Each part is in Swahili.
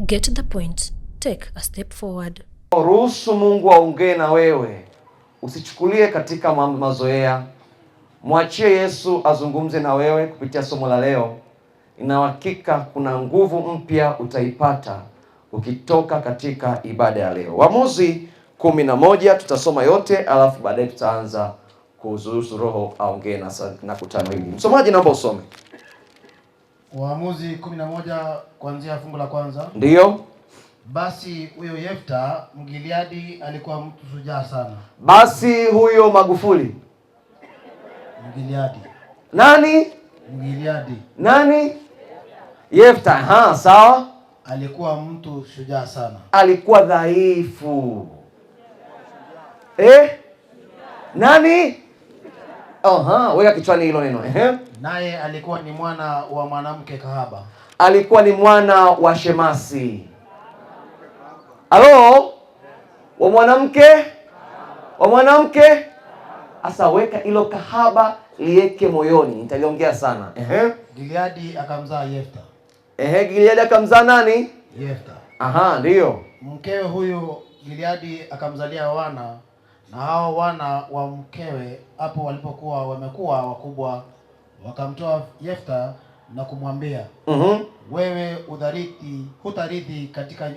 Get the point. Take a step forward. Ruhusu Mungu aongee na wewe, usichukulie katika mazoea. Mwachie Yesu azungumze na wewe kupitia somo la leo. Ina hakika kuna nguvu mpya utaipata ukitoka katika ibada ya leo. Waamuzi 11 tutasoma yote, alafu baadaye tutaanza kuruhusu Roho aongee na kutano hili. Msomaji, naomba usome. Waamuzi 11 kuanzia fungu la kwanza. Ndiyo. Basi huyo Yefta Mgiliadi alikuwa mtu shujaa sana. Basi huyo Magufuli Mgiliadi. Nani? Mgiliadi. Nani? Yefta. Ha, sawa. Alikuwa mtu shujaa sana. Alikuwa dhaifu. Nani? Aha, weka kichwani hilo neno. Naye alikuwa ni mwana wa mwanamke kahaba. Alikuwa ni mwana wa shemasi. Halo? Wa mwanamke? Wa mwanamke? Asa weka hilo kahaba lieke moyoni. Nitaliongea sana. Gileadi akamzaa Yefta. Gileadi akamzaa nani? Yefta. Aha, ndio. Mkewe huyu Gileadi akamzalia wana, na hao wana wa mkewe hapo walipokuwa wamekuwa wakubwa wakamtoa Yefta na kumwambia, wewe hutarithi katika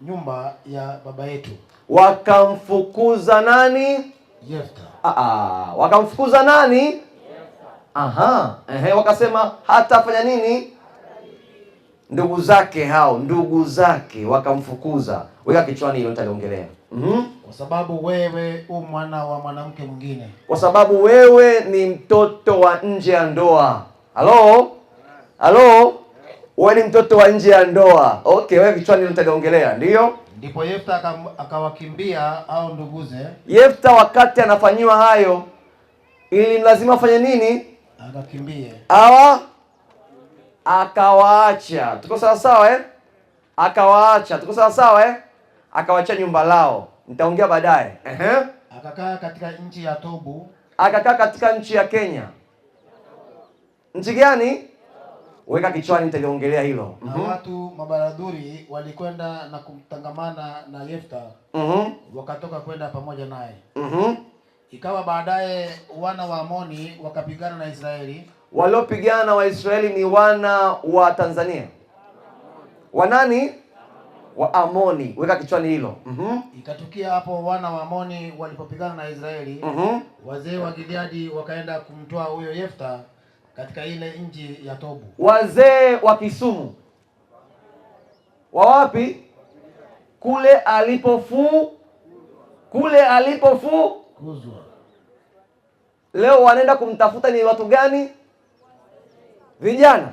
nyumba ya baba yetu. Wakamfukuza nani? Yefta. Wakamfukuza nani? Yefta. Aha, wakasema hatafanya nini? Ndugu zake hao, ndugu zake wakamfukuza. Weka kichwani hilo, nitaliongelea. Kwa sababu wewe u mwana wa mwanamke mwingine. Kwa sababu wewe ni mtoto wa nje ya ndoa. Halo? Halo? Wewe ni mtoto wa nje ya ndoa. Okay, wewe kichwani hilo nitaliongelea. Ndio? Ndipo Yefta akawakimbia hao nduguze. Yefta wakati anafanyiwa hayo ili lazima afanye nini? Akakimbie. Awa akawaacha. Tuko sawa sawa eh? Akawaacha. Tuko sawa sawa eh? Akawaacha nyumba lao. Nitaongea baadaye. Akakaa katika nchi ya Tobu. Akakaa katika nchi ya Kenya. Nchi gani? Weka kichwani, nitaliongelea hilo. Na watu mabaradhuri walikwenda na kumtangamana na Yefta. Wakatoka kwenda pamoja naye. Ikawa baadaye wana wa Amoni wakapigana na Israeli. Waliopigana na Waisraeli ni wana wa Tanzania. Wa nani? Wa Amoni. Weka kichwani hilo. Ikatukia hapo wana wa Amoni walipopigana na Israeli, wazee wa Gileadi wakaenda kumtoa huyo Yefta katika ile nchi ya Tobu. Wazee wa Kisumu. Wa wapi? Kule alipofu, kule alipofu kuzwa. Leo wanaenda kumtafuta ni watu gani? Vijana.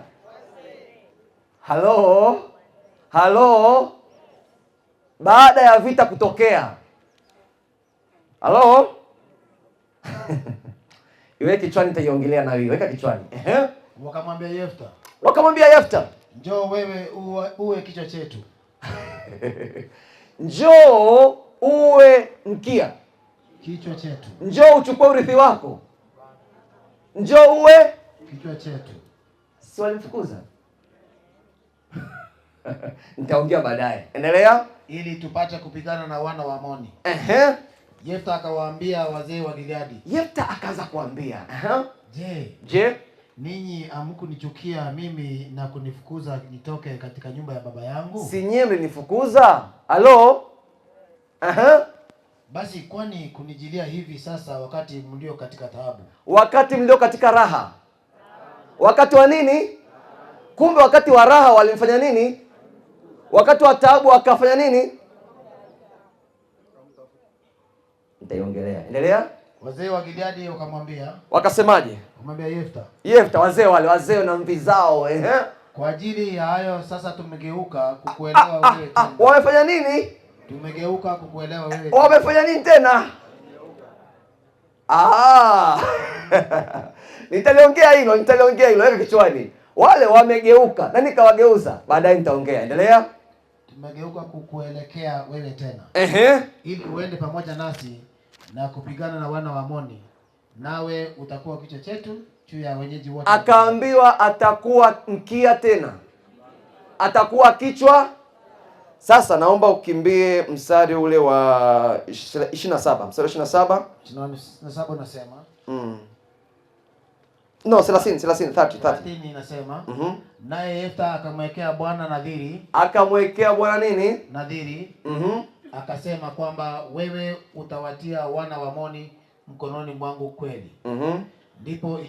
Halo? Halo? Baada ya vita kutokea. Halo? Iweke kichwani, nitaiongelea na wewe. Weka kichwani. Wakamwambia Yefta. Wakamwambia Yefta, njoo wewe uwe kichwa chetu. Njoo uwe mkia. Kichwa chetu. Njoo uchukue urithi wako. Njoo uwe kichwa chetu. Si walimfukuza? Nitaongea baadaye. Endelea. Ili tupate kupigana na wana wa Amoni. Yefta akawaambia wazee wa Gileadi. Yefta akaanza kuambia. Je, Je, ninyi hamkunichukia mimi na kunifukuza nitoke katika nyumba ya baba yangu? Si nyinyi mlinifukuza? Halo? Basi kwani kunijilia hivi sasa wakati mlio katika taabu? Wakati mlio katika raha. Wakati wa nini? Kumbe wakati wa raha walimfanya nini? Wakati wa taabu wakafanya nini? Nitaiongelea. Endelea. Wazee wa Gileadi wakamwambia. Wakasemaje? Wakamwambia Yefta. Yefta, wazee wale, wazee na mvi zao, Kwa ajili ya hayo sasa tumegeuka kukuelewa wewe tena. Wamefanya nini? Tumegeuka kukuelewa wewe. Wamefanya nini tena? Nitaliongea hilo, nitaliongea hilo, weka kichwani. Wale wamegeuka. Nani kawageuza? Baadaye nitaongea. Endelea. Tumegeuka kukuelekea wewe tena. Ili uende pamoja nasi na kupigana na wana wa Amoni, nawe utakuwa kichwa chetu juu ya wenyeji wote. Akaambiwa atakuwa mkia tena, atakuwa kichwa. Sasa naomba ukimbie mstari ule wa 27. Mstari wa 27. 27 unasema No, 30, 30, 30, 30. 30 inasema, naye Yefta akamwekea Bwana nadhiri, Akamwekea Bwana nini? Nadhiri akasema kwamba wewe utawatia wana wa Amoni mkononi mwangu kweli. Ndipo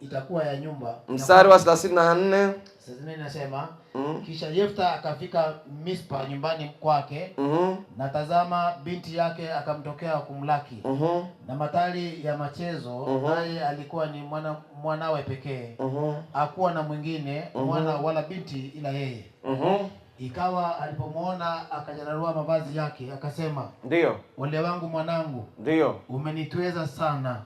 itakuwa ya nyumba. Mstari wa 34. 34 inasema, kisha Yefta akafika Mispa nyumbani kwake, na tazama binti yake akamtokea kumlaki na matali ya machezo, naye alikuwa ni mwanawe pekee, hakuwa na mwingine mwana wala binti ila yeye. Ikawa alipomwona akajararua mavazi yake, akasema, ole wangu mwanangu, umenitweza sana,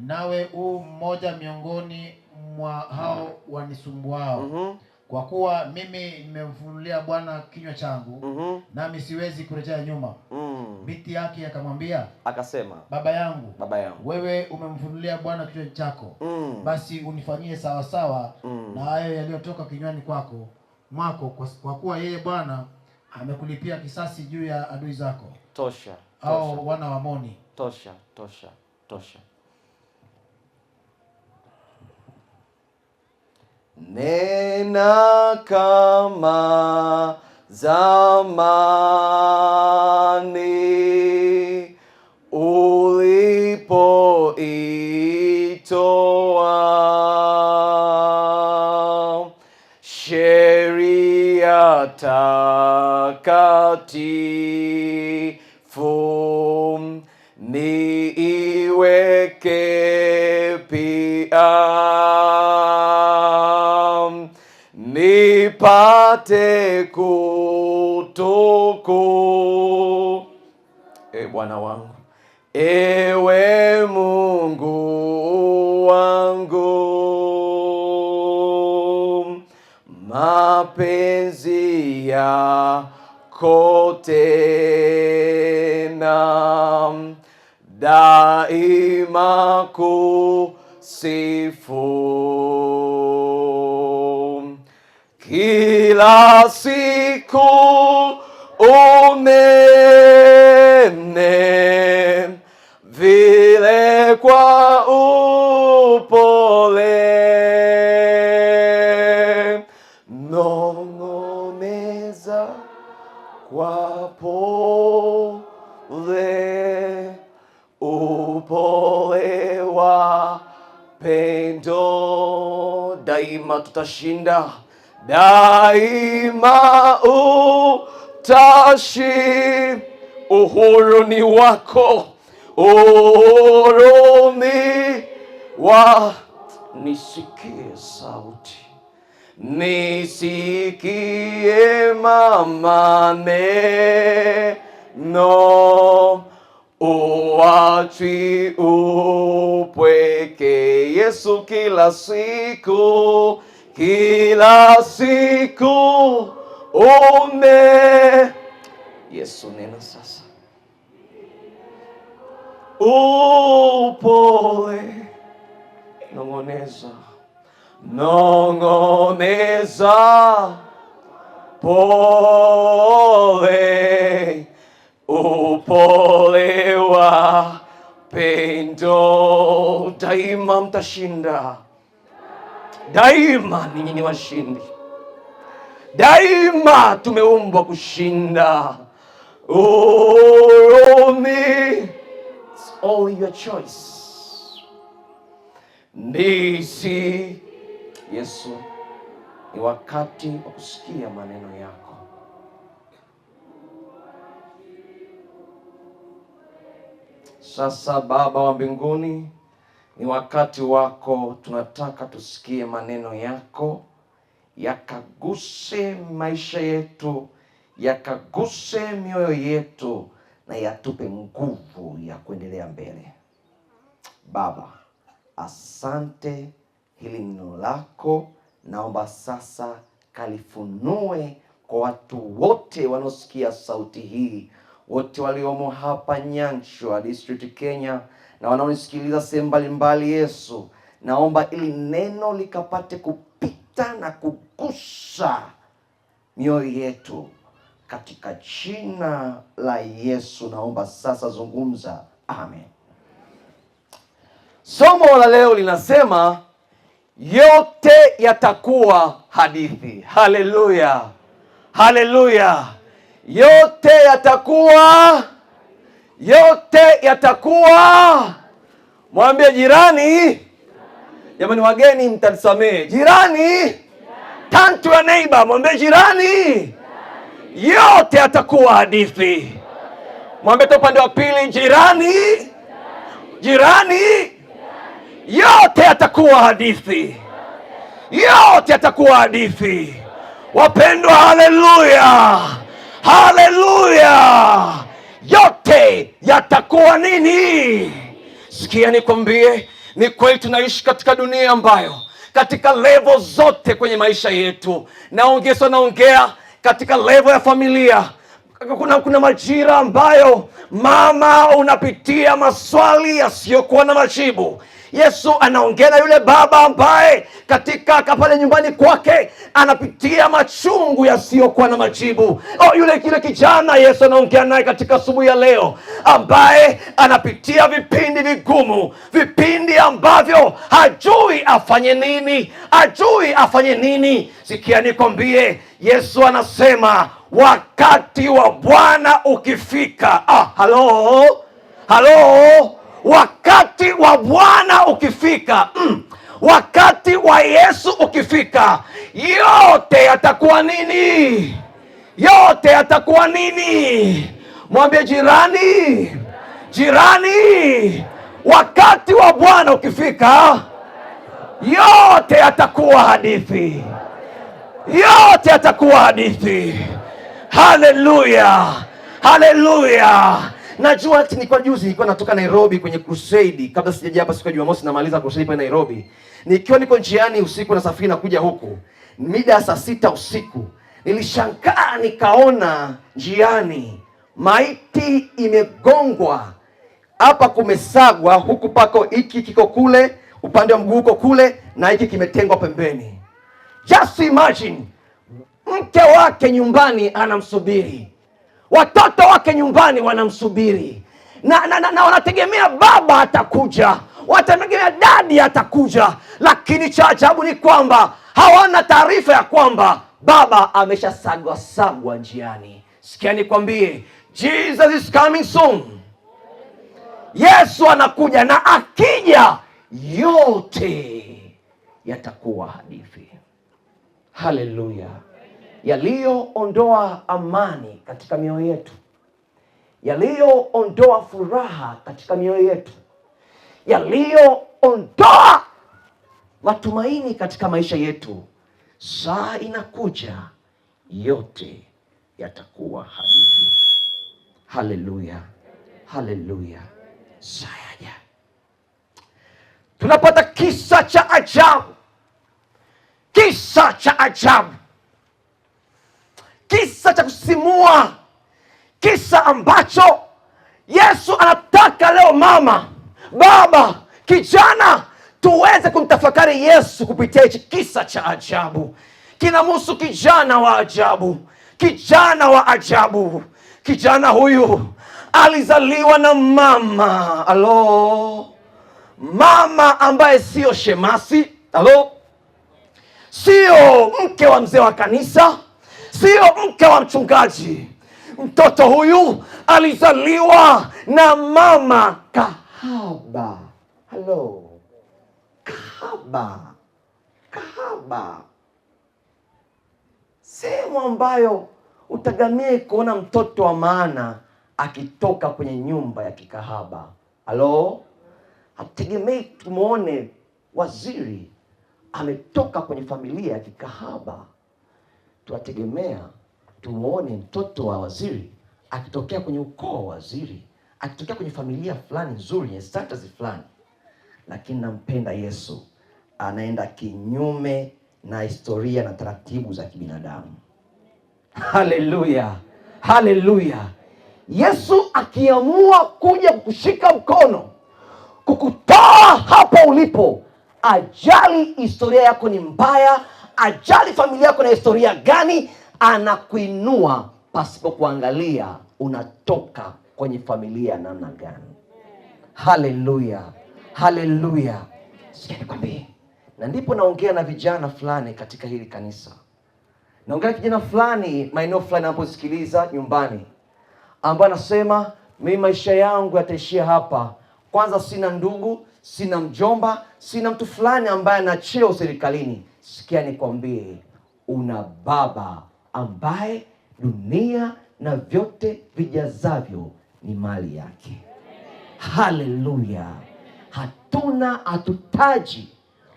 nawe u mmoja miongoni mwa hao wanisumbuao, kwa kuwa mimi nimemfunulia Bwana kinywa changu, nami siwezi kurejea nyuma. Binti yake akamwambia, Akasema, baba yangu, baba yangu, wewe umemfunulia Bwana kinywa chako, basi unifanyie sawasawa na hayo yaliyotoka kinywani mwako, kwa kuwa yeye Bwana amekulipia kisasi juu ya adui zako, Tosha, au tosha. Wana wa Amoni. Tosha, tosha, tosha. Nena kama zamani ulipoitoa sheria takatifu, niiweke pia, nipate kutuku. E Bwana wangu, ewe Mungu wangu, mapenzi yako tena daima kusifu kila siku unene vile kwa upole, nong'oneza kwa pole, upole wa pendo, daima tutashinda, daima utashi. Uhuru ni wako, uhuru ni wa. Nisikie sauti, nisikie mama neno, uachwi upweke. Yesu kila siku, kila siku une. Yesu nena sasa, upole, nong'oneza, nong'oneza pole, upole wa pendo, daima mtashinda, daima ninyi ni washindi, daima tumeumbwa kushinda. Urumi, it's all your choice. Nisi Yesu, ni wakati wa kusikia maneno yako. Sasa Baba wa mbinguni, ni wakati wako, tunataka tusikie maneno yako, yakaguse maisha yetu, yakaguse mioyo yetu, na yatupe nguvu ya kuendelea mbele. Baba, asante, hili neno lako naomba sasa kalifunue kwa watu wote wanaosikia sauti hii, wote waliomo hapa Nyanchwa District Kenya na wanaonisikiliza sehemu mbalimbali. Yesu, naomba ili neno likapate kupita na kugusa mioyo yetu. Katika jina la Yesu naomba sasa, zungumza. Amen. Somo la leo linasema yote yatakuwa hadithi. Haleluya, haleluya! Yote yatakuwa, yote yatakuwa. Mwambie jirani, jamani, wageni mtanisamehe. Jirani, turn to your neighbor, mwambie jirani, yote yatakuwa hadithi. Mwambie tu upande wa pili, jirani, jirani, yote yatakuwa hadithi, yote yatakuwa hadithi. Wapendwa, haleluya, haleluya! Yote yatakuwa nini? Sikia nikwambie, ni kweli tunaishi katika dunia ambayo katika level zote kwenye maisha yetu, naongea naongea katika level ya familia, kuna majira ambayo mama unapitia maswali yasiyokuwa na majibu. Yesu anaongea na yule baba ambaye katika pale nyumbani kwake anapitia machungu yasiyokuwa na majibu. Oh, yule kijana Yesu anaongea naye katika asubuhi ya leo ambaye anapitia vipindi vigumu, vipindi ambavyo hajui afanye nini, hajui afanye nini. Sikia nikwambie, Yesu anasema wakati wa Bwana ukifika. Ah, halo halo, wakati wa Bwana ukifika, wakati wa Yesu ukifika, yote yatakuwa nini? Yote yatakuwa nini? Mwambie jirani, jirani, wakati wa Bwana ukifika, yote yatakuwa hadithi, yote yatakuwa hadithi. Haleluya, haleluya. Najua ati nilikuwa juzi nilikuwa natoka Nairobi kwenye crusade, kabla sijaja hapa siku ya Jumamosi namaliza crusade pale Nairobi. Nikiwa niko njiani usiku nasafiri na kuja huku mida ya saa 6 usiku, nilishangaa nikaona njiani maiti imegongwa hapa, kumesagwa huku, pako hiki kiko kule, upande wa mguu uko kule, na hiki kimetengwa pembeni. Just imagine, mke wake nyumbani anamsubiri, watoto wake nyumbani wanamsubiri, na wanategemea baba atakuja, wanategemea dadi atakuja, lakini cha ajabu ni kwamba hawana taarifa ya kwamba baba ameshasagwa sagwa njiani. Sikia nikwambie, Jesus is coming soon. Yesu anakuja, na akija yote yatakuwa hadithi. Haleluya. Yaliyoondoa amani katika mioyo yetu, yaliyoondoa furaha katika mioyo yetu, yaliyoondoa matumaini katika maisha yetu, saa inakuja yote yatakuwa hadithi. Haleluya, haleluya. Saa yaja. Tunapata kisa cha ajabu, kisa cha ajabu, kisa cha kusisimua, kisa ambacho Yesu anataka leo mama, baba, kijana tuweze kumtafakari Yesu kupitia hichi kisa cha ajabu. Kinamhusu kijana wa ajabu, kijana wa ajabu. Kijana huyu alizaliwa na mama, alo, mama ambaye sio shemasi, alo, sio mke wa mzee wa kanisa, sio mke wa mchungaji. Mtoto huyu alizaliwa na mama kahaba. Halo, kahaba, kahaba, sehemu ambayo utagamie kuona mtoto wa maana akitoka kwenye nyumba ya kikahaba. Halo, hatutegemei tumuone waziri ametoka kwenye familia ya kikahaba. Tunategemea tumuone mtoto wa waziri akitokea kwenye ukoo wa waziri, akitokea kwenye familia fulani nzuri yenye status fulani. Lakini nampenda Yesu, anaenda kinyume na historia na taratibu za kibinadamu. Haleluya, haleluya. Yesu akiamua kuja kukushika mkono, kukutoa hapo ulipo, ajali historia yako ni mbaya, ajali familia yako na historia gani, anakuinua pasipo kuangalia unatoka kwenye familia namna gani. Haleluya, haleluya. Sikia nikwambie, na ndipo naongea na vijana fulani katika hili kanisa, naongea na kijana fulani maeneo fulani anaposikiliza nyumbani, ambaye anasema mimi maisha yangu yataishia hapa. Kwanza sina ndugu, sina mjomba, sina mtu fulani ambaye ana cheo serikalini. Sikia nikwambie, una baba ambaye dunia na vyote vijazavyo ni mali yake. Haleluya! Hatuna, hatutaji.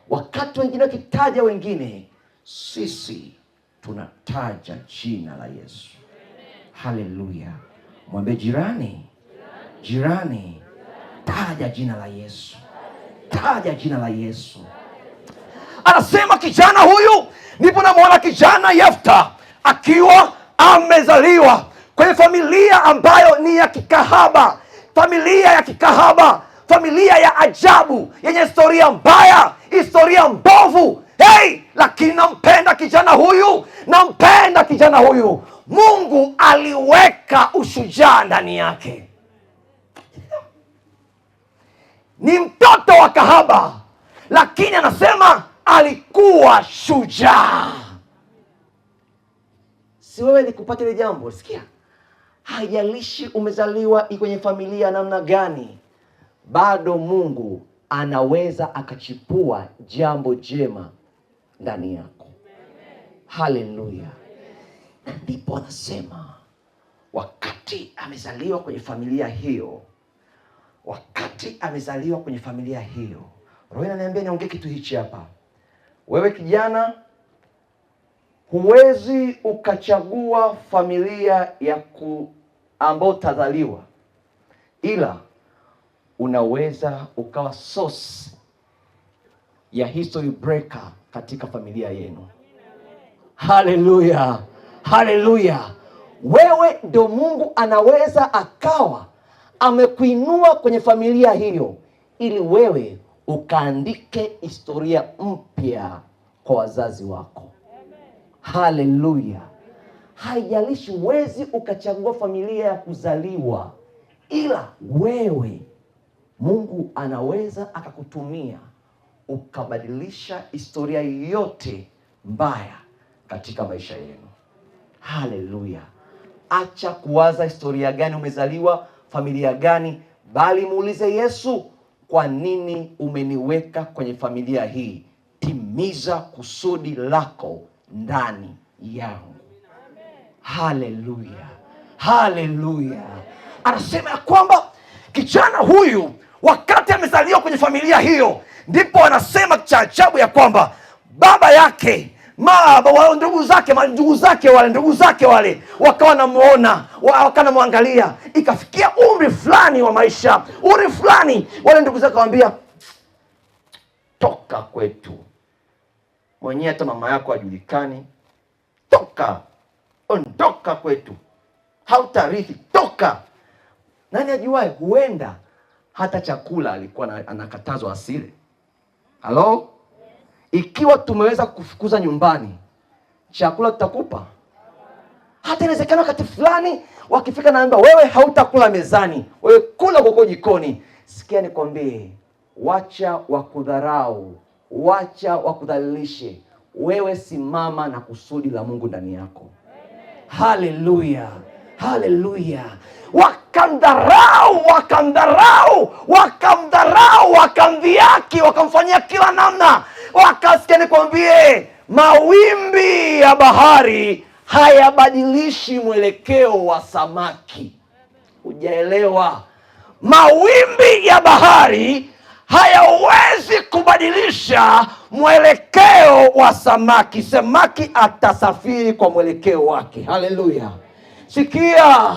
Wakati wengine wakitaja wengine, sisi tunataja jina la Yesu. Haleluya! Mwambie jirani, jirani, taja jina la Yesu, taja jina la Yesu. Anasema kijana huyu, ndipo namwona kijana Yefta akiwa amezaliwa kwenye familia ambayo ni ya kikahaba, familia ya kikahaba, familia ya ajabu yenye historia mbaya, historia mbovu. Hey, lakini nampenda kijana huyu, nampenda kijana huyu. Mungu aliweka ushujaa ndani yake. Ni mtoto wa kahaba, lakini anasema alikuwa shujaa. Si wewe likupata ile jambo? Sikia, haijalishi umezaliwa kwenye familia namna gani, bado Mungu anaweza akachipua jambo jema ndani yako. Haleluya! Na ndipo anasema wakati amezaliwa kwenye familia hiyo, wakati amezaliwa kwenye familia hiyo, Roho inaniambia niongee kitu hichi hapa. Wewe kijana, huwezi ukachagua familia ya ambayo utazaliwa, ila unaweza ukawa source ya history breaker katika familia yenu. Haleluya, haleluya. Wewe ndio Mungu anaweza akawa amekuinua kwenye familia hiyo ili wewe ukaandike historia mpya kwa wazazi wako. Haleluya. Haijalishi, huwezi ukachagua familia ya kuzaliwa, ila wewe Mungu anaweza akakutumia ukabadilisha historia yote mbaya katika maisha yenu. Haleluya. Acha kuwaza historia gani umezaliwa, familia gani, bali muulize Yesu, kwa nini umeniweka kwenye familia hii? Timiza kusudi lako ndani yangu. Haleluya, haleluya. Anasema ya kwamba kijana huyu wakati amezaliwa kwenye familia hiyo, ndipo anasema cha ajabu ya kwamba baba yake ndugu zake ndugu zake wale wakawa namuona, wakawa namwangalia. Ikafikia umri fulani wa maisha, umri fulani, wale ndugu zake wakamwambia, toka kwetu, mwenyewe hata mama yako hajulikani, toka, ondoka kwetu, hautarithi, toka. Nani ajuae, huenda hata chakula alikuwa anakatazwa asile. Halo? Ikiwa tumeweza kufukuza nyumbani, chakula tutakupa? Hata inawezekana wakati fulani wakifika naomba wewe hautakula mezani, wewe kula huko jikoni. Sikia nikwambie, wacha wakudharau, wacha wakudhalilishe, wewe simama na kusudi la Mungu ndani yako. Haleluya, haleluya. Wakamdharau, wakamdharau, wakamdharau, wakamdhihaki, wakamfanyia kila namna. Wakasikia nikwambie, mawimbi ya bahari hayabadilishi mwelekeo wa samaki. Hujaelewa? Mawimbi ya bahari hayawezi kubadilisha mwelekeo wa samaki. Samaki atasafiri kwa mwelekeo wake. Haleluya. Sikia,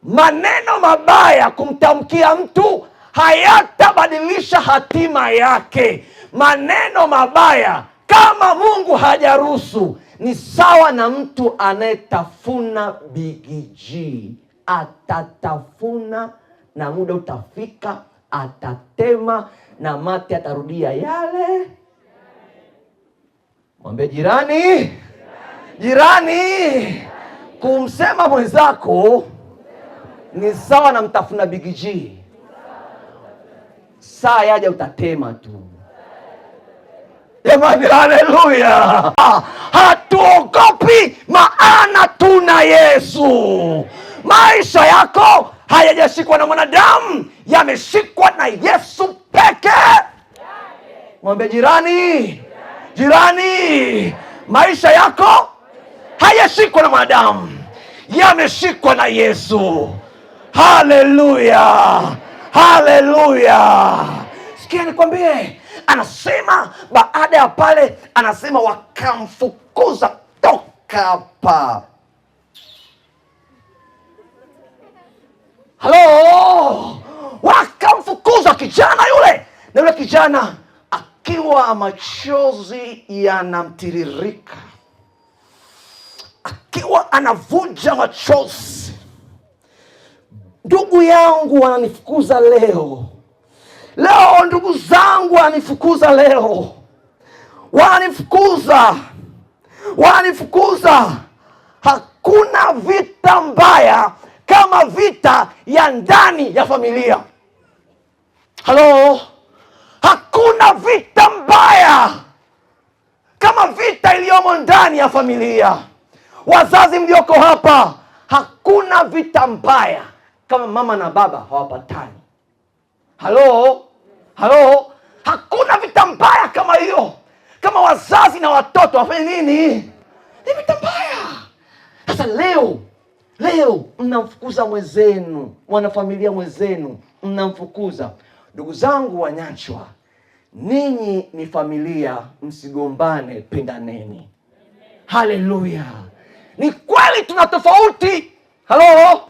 maneno mabaya kumtamkia mtu hayatabadilisha hatima yake. Maneno mabaya kama Mungu hajaruhusu ni sawa na mtu anayetafuna bigiji. Atatafuna na muda utafika atatema na mate atarudia yale. Mwambie jirani, jirani, Kumsema mwenzako ni sawa na mtafuna bigiji. Saa yaja utatema tu. Jamani, haleluya! Hatuogopi maana tuna Yesu. Maisha yako hayajashikwa na mwanadamu, yameshikwa na Yesu peke. Mwambie jirani, jirani, maisha yako hayashikwa na mwanadamu, yameshikwa na Yesu. Haleluya, haleluya! Sikia nikwambie, anasema baada ya pale, anasema wakamfukuza toka hapa. Halo, wakamfukuza kijana yule, na yule kijana akiwa machozi yanamtiririka, akiwa anavuja machozi. Ndugu yangu wananifukuza leo, leo ndugu zangu wananifukuza leo, wananifukuza, wananifukuza. Hakuna vita mbaya kama vita ya ndani ya familia. Halo, hakuna vita mbaya kama vita iliyomo ndani ya familia. Wazazi mlioko hapa, hakuna vita mbaya kama mama na baba hawapatani. Halo, halo, hakuna vita mbaya kama hiyo, kama wazazi na watoto wafanye nini? Ni vita mbaya. Sasa leo, leo mnamfukuza mwenzenu, mwanafamilia mwenzenu mnamfukuza. Ndugu zangu Wanyachwa, ninyi ni familia, msigombane, pendaneni. Haleluya! Ni kweli tuna tofauti, halo,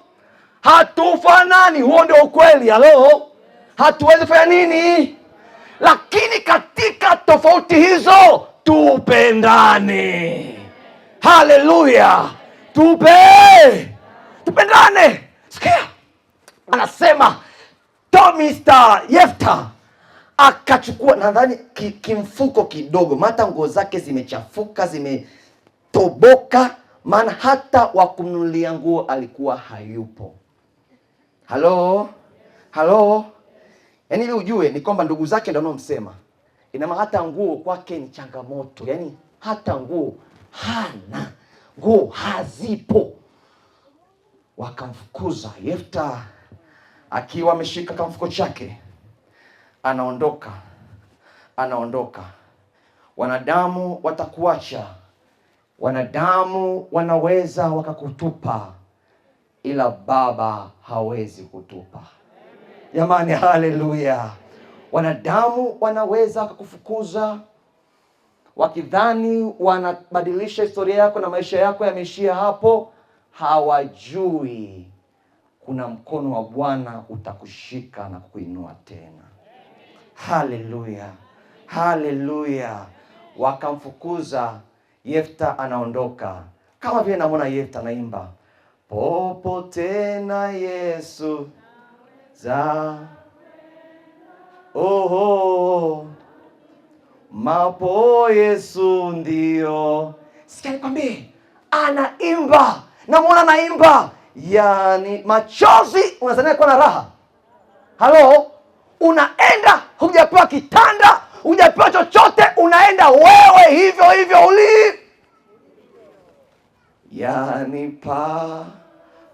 hatufanani, huo ndio ukweli. Halo, hatuwezi kufanya nini, lakini katika tofauti hizo tupendane. Haleluya, tupendane. Sikia, anasema Mr. Yefta akachukua nadhani kimfuko kidogo, hata nguo zake zimechafuka zimetoboka, maana hata wa kumnunulia nguo alikuwa hayupo. Halo, halo, yaani ili ujue ni kwamba ndugu zake ndio wanaomsema. Ina maana hata nguo kwake ni changamoto, yaani hata nguo hana, nguo hazipo. Wakamfukuza Yefta akiwa ameshika kamfuko chake, anaondoka, anaondoka. Wanadamu watakuacha, wanadamu wanaweza wakakutupa, ila Baba hawezi kutupa. Jamani, haleluya! Wanadamu wanaweza wakakufukuza wakidhani wanabadilisha historia yako na maisha yako yameishia hapo. Hawajui kuna mkono wa Bwana utakushika na kukuinua tena. Haleluya, haleluya! Wakamfukuza Yefta, anaondoka. Kama vile namuona Yefta anaimba, popote na Yesu za oho mapo Yesu ndio. Sikia nikwambie, anaimba, namuona anaimba, yani machozi unazania kuwa na raha. Halo, unaenda hujapewa kitanda, hujapewa chochote, unaenda wewe hivyo hivyo uli yani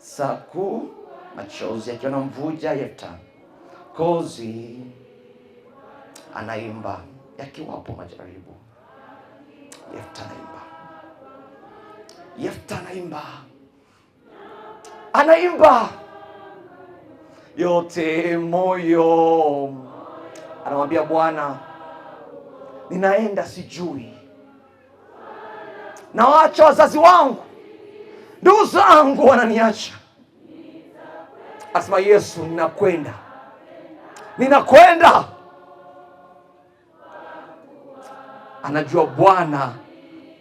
pasaku, machozi akiwa na mvuja Yefta kozi anaimba yakiwapo majaribu. Yefta anaimba, Yefta anaimba, anaimba yote moyo, anamwambia Bwana, ninaenda sijui, nawaacha wazazi wangu, ndugu zangu wananiacha. Asema Yesu, ninakwenda, ninakwenda. Anajua Bwana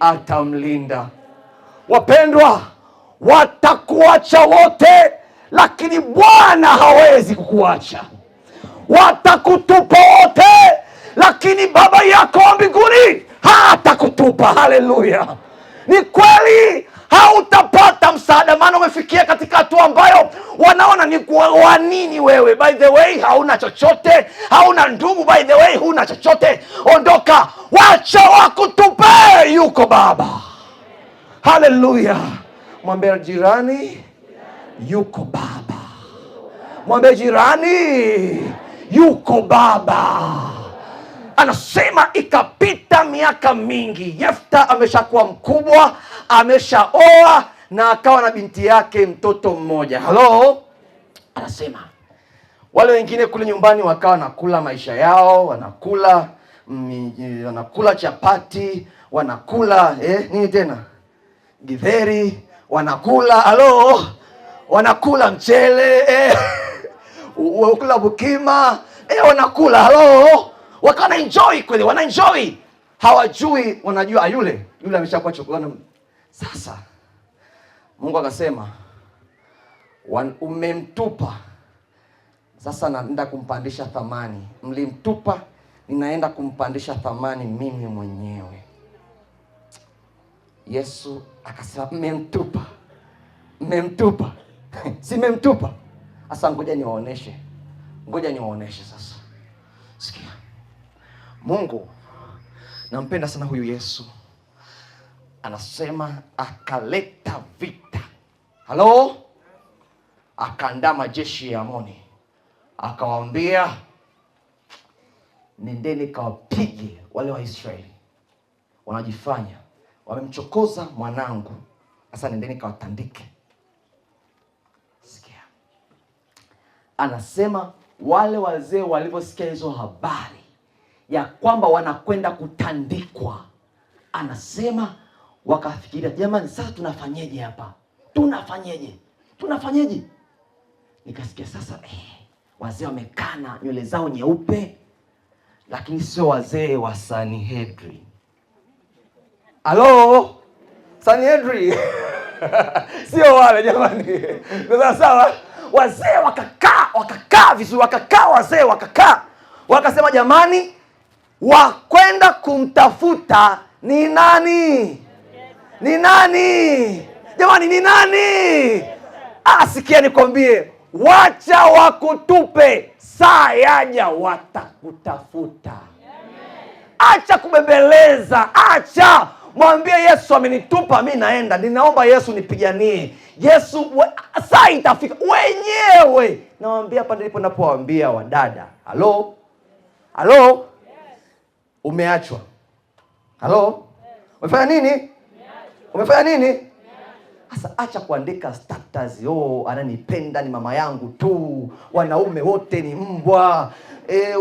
atamlinda. Wapendwa, watakuacha wote, lakini Bwana hawezi kukuacha. Watakutupa wote, lakini Baba yako wa mbinguni hatakutupa. Haleluya! Ni kweli hautapata msaada Ni kwa nini wewe? By the way, hauna chochote, hauna ndugu, by the way, huna chochote. Ondoka, wacha wakutupe. Yuko Baba. Haleluya! Mwambie jirani, yuko Baba. Mwambie jirani, yuko Baba. Anasema ikapita miaka mingi, Yefta ameshakuwa mkubwa, ameshaoa na akawa na binti yake mtoto mmoja. Halo, anasema wale wengine kule nyumbani wakawa wanakula maisha yao, wanakula wanakula chapati, wanakula nini tena, githeri, wanakula halo, wanakula mchele wanakula bukima wanakula halo, wakawa na enjoy kweli, wana enjoy, hawajui, wanajua yule yule ameshakuwa chokora. Sasa Mungu akasema, umemtupa, sasa naenda kumpandisha thamani. Mlimtupa, ninaenda kumpandisha thamani mimi mwenyewe. Yesu akasema, mmemtupa, mmemtupa, si mmemtupa? Sasa ngoja niwaoneshe, ngoja niwaoneshe sasa. Sikia, Mungu nampenda sana huyu Yesu. Anasema akaleta vita, halo, akaandaa majeshi ya Amoni, akawaambia nendeni kawapige wale wa Israeli wanajifanya wamemchokoza mwanangu, sasa nendeni kawatandike. Sikia, anasema wale wazee waliposikia hizo habari ya kwamba wanakwenda kutandikwa, anasema wakafikiria, jamani, sasa tunafanyeje hapa? Tunafanyeje? Tunafanyeje? Nikasikia sasa wazee wamekaa na nywele zao nyeupe, lakini sio wazee wa Sanhedrin. Halo, Sanhedrin sio wale jamani. Sasa sawa, wazee wakakaa, wakakaa vizuri, wakakaa wazee wakakaa, wakasema jamani, wakwenda kumtafuta ni nani? Ni nani? Jamani, ni nani? Sikia nikwambie, wacha wakutupe, saa yaja watakutafuta. Acha kubembeleza, acha. Mwambie Yesu amenitupa, mi naenda, ninaomba Yesu nipiganie. Yesu saa itafika wenyewe. Nawaambia hapa ndipo napowaambia wadada, halo halo, umeachwa. Halo, umefanya nini? Umefanya nini? Sasa acha kuandika status, oh, ananipenda ni mama yangu tu, wanaume wote ni mbwa.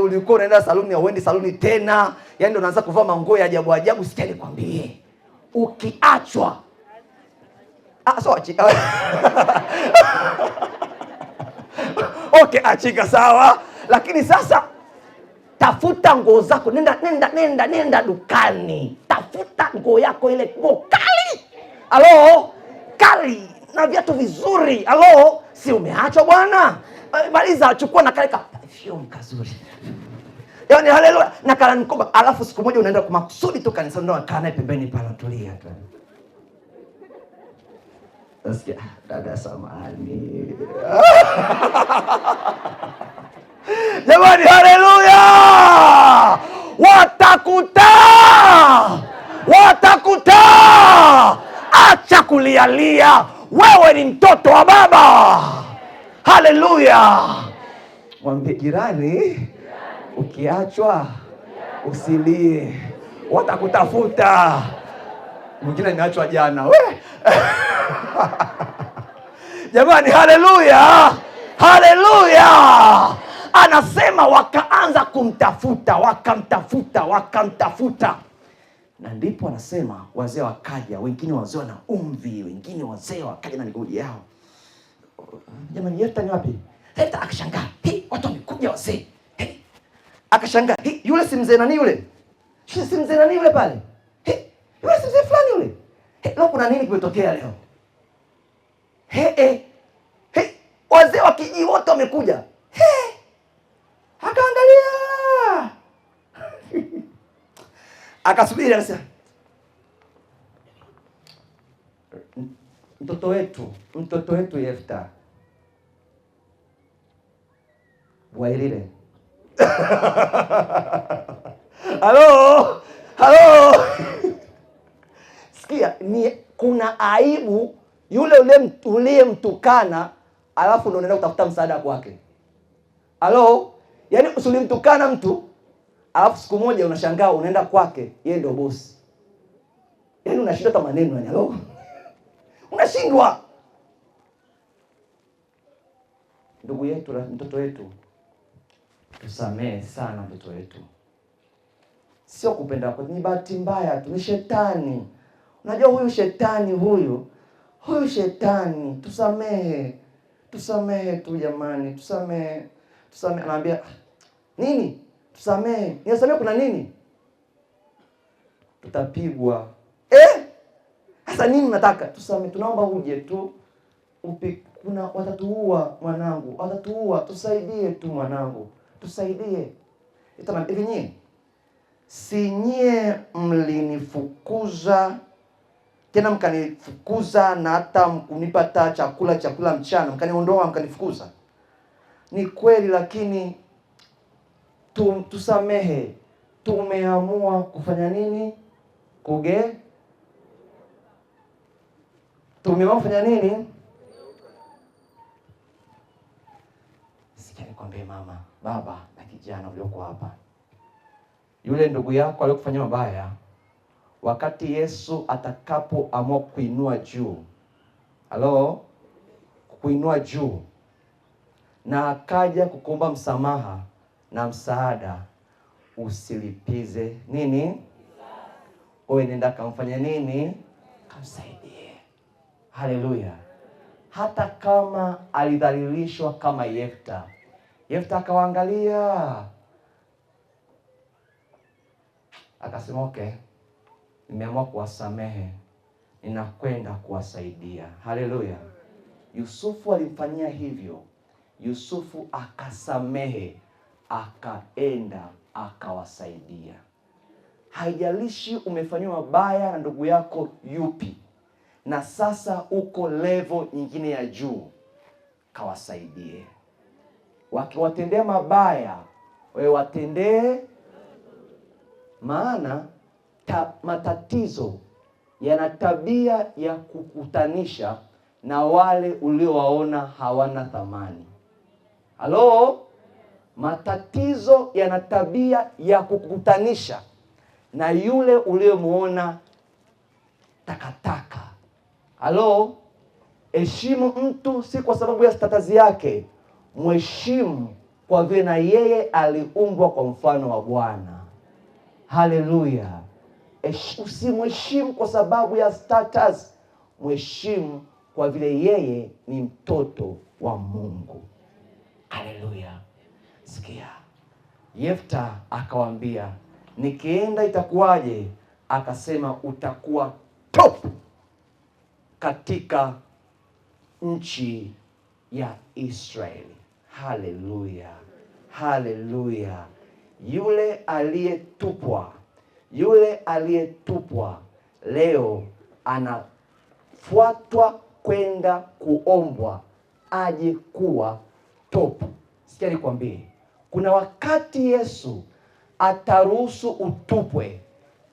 Ulikuwa unaenda saluni, hauendi saluni tena. Yaani unaanza kuvaa manguo ya ajabu ajabu. Sikia nikwambie, ukiachwa so achika. Okay, achika sawa, lakini sasa tafuta nguo zako, nenda nenda nenda nenda dukani, tafuta nguo yako, ile nguo kali, halo, kali na viatu vizuri, halo, si umeachwa bwana? Maliza, chukua na kale ka perfume kazuri, yaani haleluya, na kala mkoba. Alafu siku moja unaenda kwa makusudi tu kanisani, ndio kaa naye pembeni pale, tulia tu, nasikia dada, samahani. Jamani, haleluya! Watakuta, watakuta. Acha kulialia, wewe ni mtoto wa Baba. Haleluya! Mwambie jirani, ukiachwa usilie, watakutafuta. Mwingine ameachwa jana we. Jamani, haleluya, haleluya. Anasema wakaanza kumtafuta, wakamtafuta, wakamtafuta. Na ndipo anasema wazee wakaja, wengine wazee wana umvi, wengine wazee wakaja na migodi yao. Jamani, Yefta ni wapi? Yefta akashangaa, hey, watu wamekuja wazee. Hey, akashangaa, hey, yule si mzee nani yule? Yule si mzee nani yule pale? Hey, yule si mzee fulani yule? Hey, leo kuna nini kimetokea leo? Hey, hey, hey, wazee wa kijiji wote wamekuja. Hey, akaangalia. Akasubiri, akasema mtoto wetu Yefta Wairire. Halo, halo. Sikia, ni kuna aibu yule uliyemtukana, alafu ndio unaenda kutafuta msaada kwake. Halo, yaani usilimtukana mtu alafu siku moja unashangaa unaenda kwake, yeye ndio bosi. Yaani unashindwa hata maneno yani, halo. Unashindwa. Ndugu yetu, mtoto wetu, tusamehe sana mtoto wetu. Sio kupenda kwa, ni bahati mbaya tu, ni shetani. Unajua huyu shetani huyu shetani, tusamehe. Tusamehe tu jamani, tusamehe. Tusamehe. Anaambia nini? Tusamehe. Nisamehe kuna nini? Tutapigwa. Sasa nini nataka? Tusamehe, tunaomba uje tu. Kuna watatuua mwanangu, watatuua, tusaidie tu mwanangu, tusaidie. Ita hivi nyie, si nyie mlinifukuza tena mkanifukuza na hata mkunipa hata chakula mchana, mkaniondoa mkanifukuza. Ni kweli, lakini tusamehe. Tumeamua kufanya nini? Kuge? Tumeamua kufanya nini? Sikia nikwambie mama, baba na kijana ulioko hapa. Yule ndugu yako aliyokufanyia mabaya, wakati Yesu atakapoamua kuinua juu, halo, kuinua juu, na akaja kukuomba msamaha na msaada, usilipize nini? Wewe nenda kamfanya nini? Kamsaidie. Haleluya. Hata kama alidhalilishwa kama Yefta, Yefta akawaangalia akasema okay, nimeamua kuwasamehe, ninakwenda kuwasaidia. Haleluya. Yusufu alimfanyia hivyo. Yusufu akasamehe, akaenda akawasaidia. Haijalishi umefanywa mabaya na ndugu yako yupi, na sasa uko level nyingine ya juu, kawasaidie. Wakiwatendea mabaya, wewe watendee, maana matatizo yana tabia ya kukutanisha na wale uliowaona hawana thamani. Halo? Matatizo yana tabia ya kukutanisha na yule uliyemuona takataka. Halo? Heshimu mtu si kwa sababu ya status yake, mheshimu kwa vile na yeye aliumbwa kwa mfano wa Bwana. Haleluya. Usimheshimu kwa sababu ya status, mheshimu kwa vile yeye ni mtoto wa Mungu. Haleluya. Sikia, Yefta akawaambia, nikienda itakuwaje? Akasema utakuwa top katika nchi ya Israeli. Haleluya. Haleluya. Yule aliyetupwa, yule aliyetupwa leo anafuatwa kwenda kuombwa aje kuwa top. Sikia nikwambie, kuna wakati Yesu ataruhusu utupwe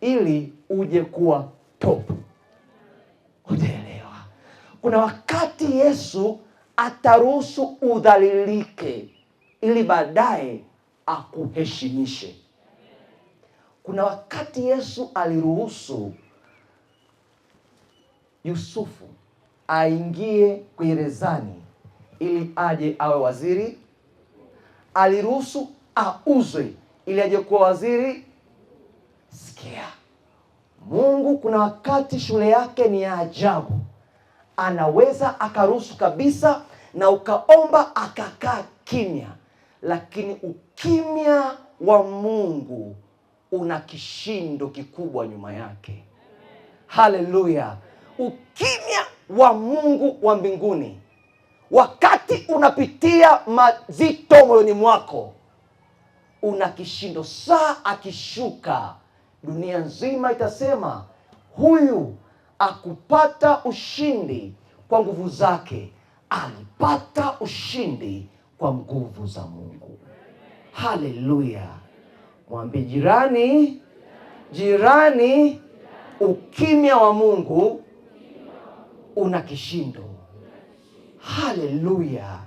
ili uje kuwa top. Hujaelewa? Kuna wakati Yesu ataruhusu udhalilike ili baadaye akuheshimishe. Kuna wakati Yesu aliruhusu Yusufu aingie gerezani ili aje awe waziri. Aliruhusu auzwe ili aje kuwa waziri. Sikia, Mungu kuna wakati shule yake ni ya ajabu. Anaweza akaruhusu kabisa na ukaomba akakaa kimya, lakini ukimya wa Mungu una kishindo kikubwa nyuma yake. Haleluya. Ukimya wa Mungu wa mbinguni, wakati unapitia mazito moyoni mwako, una kishindo. Saa akishuka, dunia nzima itasema huyu akupata ushindi kwa nguvu zake, alipata ushindi kwa nguvu za Mungu. Haleluya! Mwambie jirani, jirani, ukimya wa Mungu una kishindo. Haleluya,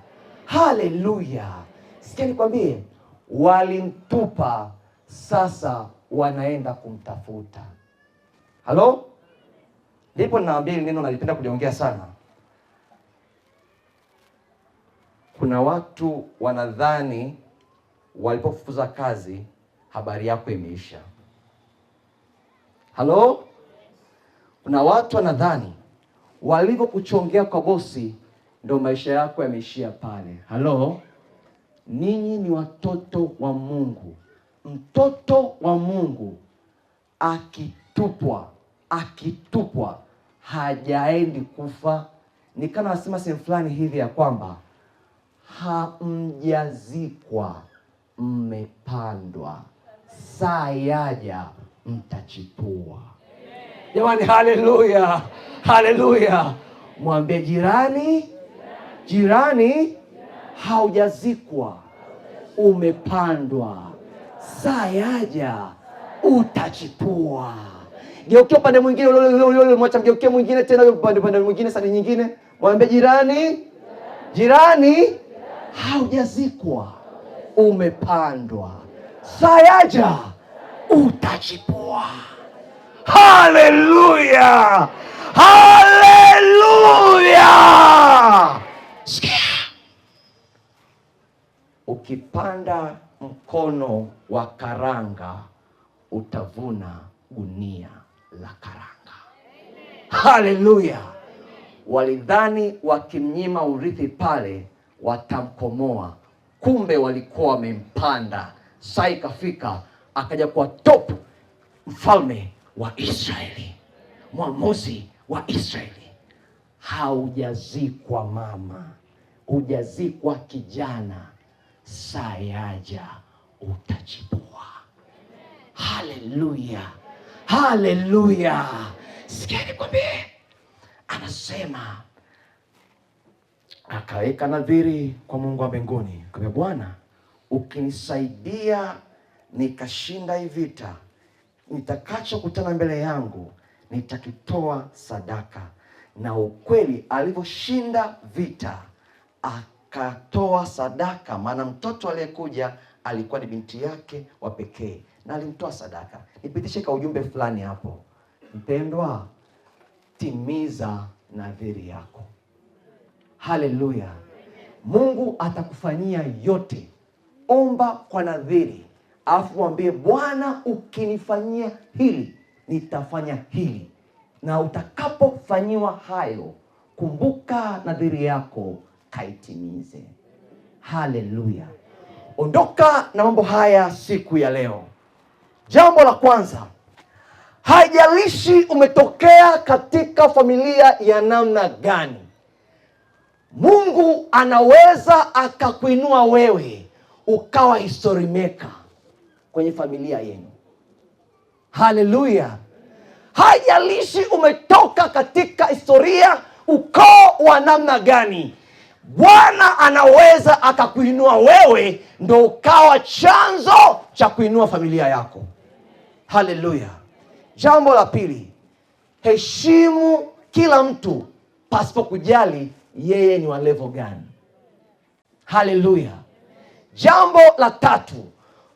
haleluya! Sikia nikwambie, walimtupa, sasa wanaenda kumtafuta. Halo, ndipo ninawaambia hili neno nalipenda kuliongea sana. Kuna watu wanadhani walipofukuza kazi habari yako imeisha. Halo, kuna watu wanadhani walivyokuchongea kwa bosi ndo maisha yako yameishia pale. Halo, ninyi ni watoto wa Mungu. Mtoto wa Mungu akitupwa, akitupwa hajaendi kufa. Nikana nasema sehemu fulani hivi ya kwamba hamjazikwa, mmepandwa, saa yaja mtachipua. Jamani, haleluya, haleluya! Mwambie jirani, jirani, haujazikwa, umepandwa, saa yaja utachipua. Geukia upande mwingine, mwacha mgeukie mwingine tena, upande mwingine, sani nyingine. Mwambie jirani, jirani, haujazikwa, umepandwa, saa yaja utachipua. Haleluya, haleluya! Sikia, ukipanda mkono wa karanga utavuna gunia la karanga. Haleluya! Walidhani wakimnyima urithi pale watamkomoa, kumbe walikuwa wamempanda. Saa ikafika akaja kuwa top mfalme wa Israeli, mwamuzi wa Israeli. Haujazikwa mama, hujazikwa kijana, saa yaja utachipua. Haleluya, haleluya! Sikia nikwambie, anasema akaweka nadhiri kwa Mungu wa mbinguni, akamwambia Bwana, ukinisaidia nikashinda hii vita, nitakachokutana mbele yangu nitakitoa sadaka. Na ukweli alivyoshinda vita akatoa sadaka, maana mtoto aliyekuja alikuwa ni binti yake wa pekee na alimtoa sadaka. Nipitishe kwa ujumbe fulani hapo, mpendwa, timiza nadhiri yako. Haleluya! Mungu atakufanyia yote. Omba kwa nadhiri, alafu mwambie Bwana, ukinifanyia hili nitafanya hili. Na utakapofanyiwa hayo, kumbuka nadhiri yako, kaitimize. Haleluya! Ondoka na mambo haya siku ya leo. Jambo la kwanza, haijalishi umetokea katika familia ya namna gani, Mungu anaweza akakuinua wewe ukawa history maker kwenye familia yenu. Haleluya! Haijalishi umetoka katika historia, ukoo wa namna gani, Bwana anaweza akakuinua wewe ndo ukawa chanzo cha kuinua familia yako. Haleluya! Jambo la pili, heshimu kila mtu pasipo kujali yeye ni wa level gani. Haleluya! Jambo la tatu,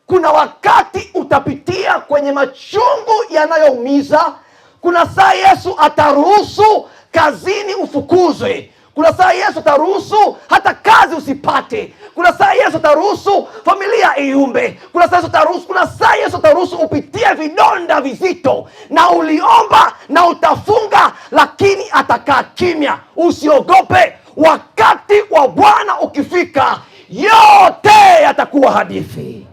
kuna wakati utapitia kwenye machungu yanayoumiza. Kuna saa Yesu ataruhusu kazini ufukuzwe. Kuna saa Yesu ataruhusu hata kazi usipate. Kuna saa Yesu ataruhusu familia iumbe. Kuna saa Yesu ataruhusu, kuna saa Yesu ataruhusu upitie vidonda vizito, na uliomba na utafunga, lakini atakaa kimya. Usiogope, wakati wa Bwana ukifika, yote yatakuwa hadithi.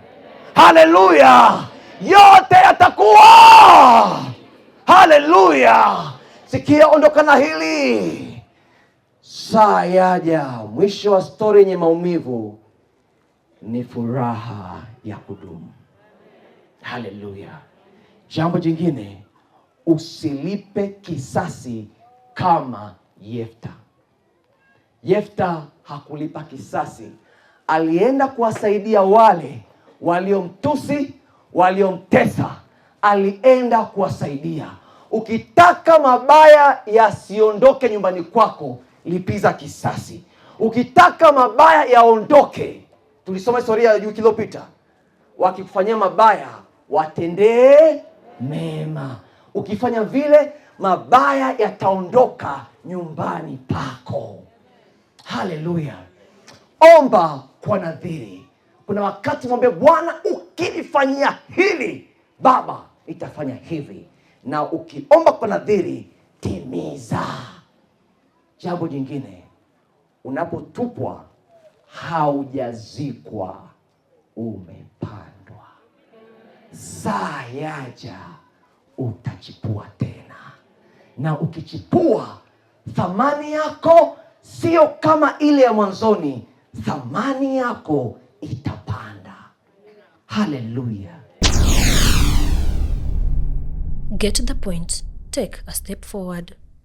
Haleluya, yote yatakuwa. Haleluya! Sikia, ondoka na hili. Saa yaja, mwisho wa stori yenye maumivu ni furaha ya kudumu. Haleluya! Jambo jingine, usilipe kisasi kama Yefta. Yefta hakulipa kisasi, alienda kuwasaidia wale Waliomtusi, waliomtesa, alienda kuwasaidia. Ukitaka mabaya yasiondoke nyumbani kwako, lipiza kisasi. Ukitaka mabaya yaondoke, tulisoma historia ya wiki iliyopita, wakikufanyia mabaya watendee mema. Ukifanya vile, mabaya yataondoka nyumbani pako. Haleluya! Omba kwa nadhiri. Kuna wakati mwambie Bwana, ukinifanyia hili Baba, itafanya hivi. Na ukiomba kwa nadhiri, timiza. Jambo jingine, unapotupwa haujazikwa, umepandwa. Saa yaja utachipua tena, na ukichipua, thamani yako sio kama ile ya mwanzoni, thamani yako itapanda. Haleluya! Get the point. Take a step forward.